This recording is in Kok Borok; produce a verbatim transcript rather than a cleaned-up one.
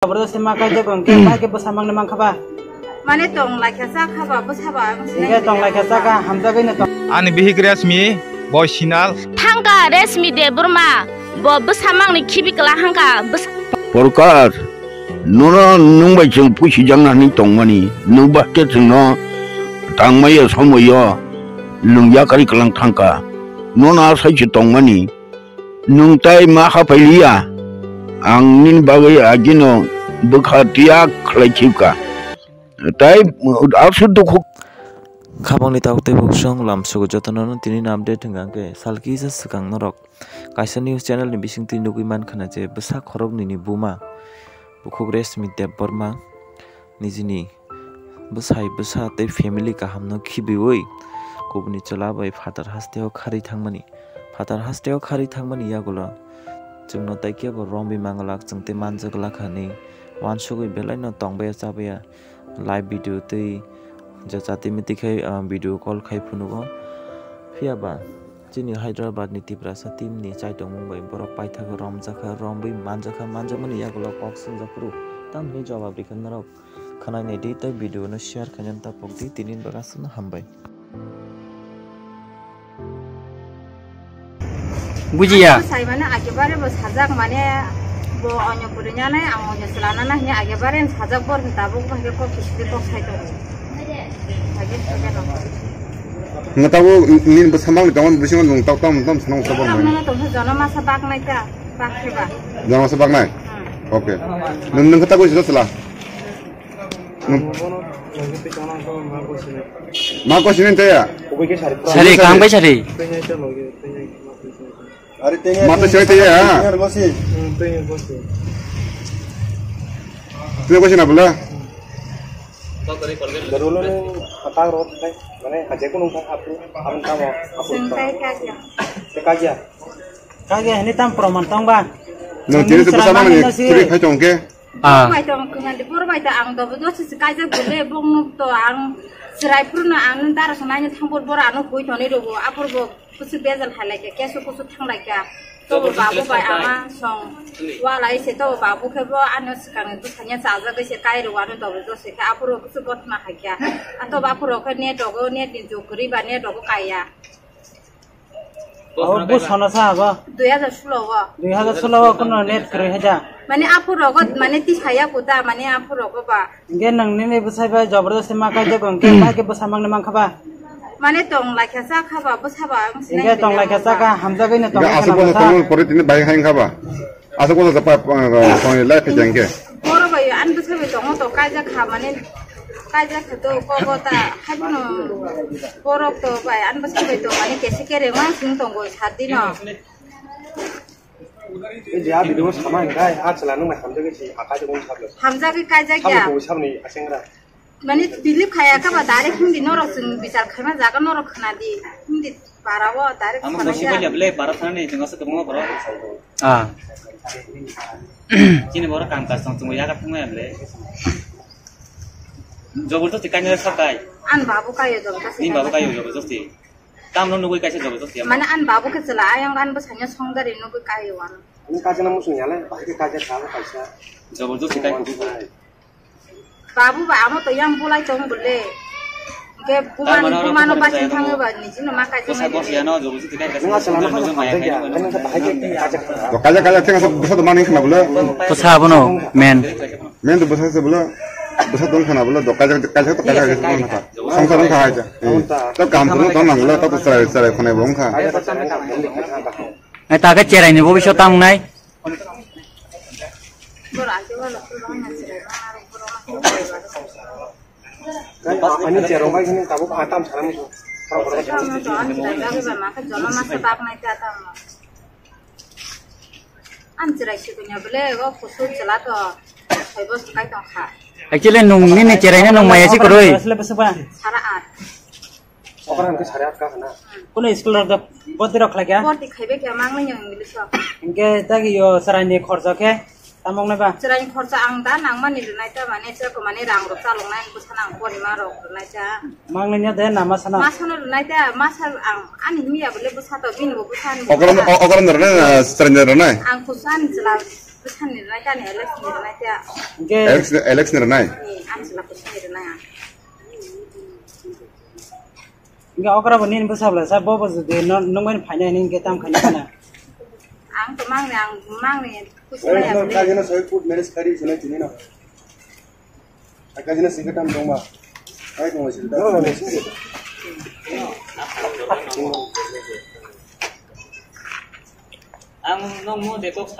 Jabardasti ma kaijago hwnkhe, bahai khe bwsa mangni mankha ba? Mane tong laikha cha kha ba, bwsa ba ang sinai. Hwnkhe tong laikha cha kha, hamjagwi no tong. Ani bihik Resmi, boy Sinal. Thangka Resmi Debbarma, bo bwsa mangni khibi kwla hangka, bwsa. Porkar, nono nwng bai chwng pusi jakna hinwi tongmani, nwng bahai khe chwngno tangmaya somoyo nwng yakarwi kwlang thangka. Nono asai se tongmani, nwng tai ma haphailiya, ang nini bagwi agino bwkha tiyak khlai khibka. Tai aswk dukhu. Khabangni tabuk tei buksong lamsugo jotono tini update hwnkha hwnkhe salkisa swkang norok kaisa news channel ni bisingtwi nugwi mankha na je bwsa khoroknwi ni buma bukhuk Resmi Debbarma nijini bwsai bwsa tei family kahamno khibiwi kubuni chwla bai phatar hasteo kharwi thangmani. Phatar hasteo kharwi thangmani yagulo chwngno tei kebo romwi manglak, chwng tei manjak lakha hinwi uansugwi belaino tongbaiya chabaiya live video tei je chati miti khai, ah, video call khai phunugo. Phiya ba chini Hyderabad ni Tiprasa team ni chaitongmung bai borok paithago romjakha, romwi manjakha, manjakmani yagulo kok swngjak phuru tamni jawab rikha norok. Khwnai naidi tei video no share khaina ta pokdi, tini bagwi aswkno hambai. Bujiya. Sai mane akebare bo sajak mane bo onyo purinya nai, ang onyo selana nai hini akebare sajak bor tabuk bangke kok kisri kok sai tongo. Hage hage no. Nga tabuk nini bo samang ni tongo bisingo nung tok tom tom sanang sabor nai. Nang tong jono masa bak nai ta, bak ke ba. Jono masa bak nai? Hmm. Okay. Nung nung kata ko sila sila. Ma ko sini taya. Sari, kaham kai sari. Ma to sini taya. Tini ko sini bula. Darulo ni atak rot kai. Mane haje ko nung apu apu tamo apu. Sengkai kagya. Kagya. Kagya hini tam proman tong ba. No tini to sama ni siri khai tong ke. Ah. Bor bai to ang kwngan di, bor bai to ang dobo dosi se kaijak bole, bong nuk to ang chwrai phuru no ang dara se naina thang bor bor ano hui thoni rogo, apor bo kusu bejal halai khe, kesu kusu thang lai kha. To babu bai ama song walai se, to babu khe bo ano swkang ni bwsanya chajagwi se kai rogo, ano dobo dosi khe, apor bo kusu gotma hai kha. Ato ba apor khe net rogo, net ni jukri ba net rogo kaiya. Abo bwsano sa abo? Dui hajar solo o. Dui hajar solo o kuno net kwrwi haja. Mane aphuru rogo mane tisaya kuda mane aphuru rogo ba. Hingke nang nini bwsai bai jabardasti ma kaijago hingke bahai khe bwsa mangni mankha ba? Mane tong laikha cha kha ba bwsa ba ang sinai. Hingke tong laikha cha kha hamjagwi no tong. Aswk bwsa tongmani pore tini bahai hai wngkha ba? Aswk bwsa japa tongni lai khaijak hingke. Boro bai an bwsa bai tongo to kaijak kha mane. Kaijak khe to kogo ta haiphano borok to bai ani bwsai bai to mane kesi kereng ma sung tongo sat dino. Ei je a video sama hingkai a chwla nung nai hamjagwi si akai de gun sablo. Hamjagwi kaijak ya. Sablo sabni asengra. Mane believe khaya kha ba direct hindi norok chwng bichar khaima jaga norok khna di. Hindi para o direct. Amo khna gosi ya. Bole para thani jeng asa kemo para. Ah. Chini boro kam kas tong chungo yaga thangma ya bole. Jabardasti kainwi sakai. An babu kayo jabardasti. Ni babu kayo jabardasti. Tamno nugui kaisa jabardasti. Mane an babu khe chwla ayang an bwsanya songdari nugui kayo ano. Ni kaisa na musung yale, bahai khe kaisa kha kaisa. Jabardasti kai kubi. Babu ba amo to yang bulai tong bole. Ke buman bumano basin thangyo ba ni jino ma kaisa. Bwsa bwsa yano jabardasti kai kaisa. Nung aswlano kha kha kha kha. Kaisa kaisa thengsa bwsa to mani khna bole. Bwsa abono men. Men to bwsa se bolo, bwsa tong khana bolo, do kaisa, kaisa to kaisa kaisa tong khana. Songsa rong kha hai cha. To kam to tong nang bolo, to chwrai chwrai khonai bo wngkha. Ai ta khe cherai ni bo biso tang nai. Ani cherong bai khini tabuk atam sana musu. Jono masa bak nai ta tamo. An chwrai sikunya bole o kusur chwla to soi boso kai tong kha. Actually nung nini chwrai no nung maya si kwrwi. Sara at. Okra hwnkhe sare atka khna. Kuno school rok do boti rok khlai kha? Boti khaibe khe mang nai English o. Hwnkhe tagi yo chwrai ni khorcha khe? Tamok nai ba? Chwraini khorcha ang da nangmani rwnai ta, mane chwraiko mane rang rok chaloknai, bwsano ang porima rok rwnai ta. Mangnai ya de na masano? Masano rwnai ta, masa ang ani himya bole bwsa to, bini bo bwsa ni. Okoro, bwsa. O-, okoro no rwnai na chwraini rwnai? Ang kusa ni chwla. Bwsani rwnai, kani Alex ni rwnai khe. Hingke Alex, Alex ni rwnai? Ni, ang chwla kusu ni rwnai ang. Hingke okra bo nini bwsa bwla sa, bo bo jodi no, nung bai phainai hini hingke tam khainai khna. Ang to mangni, ang mangni kusu nai ang. Kajina soi food manage kari sinai tini no. Kajina singke tam tongma. Ai tongma singke tam. Ang nung mo de kok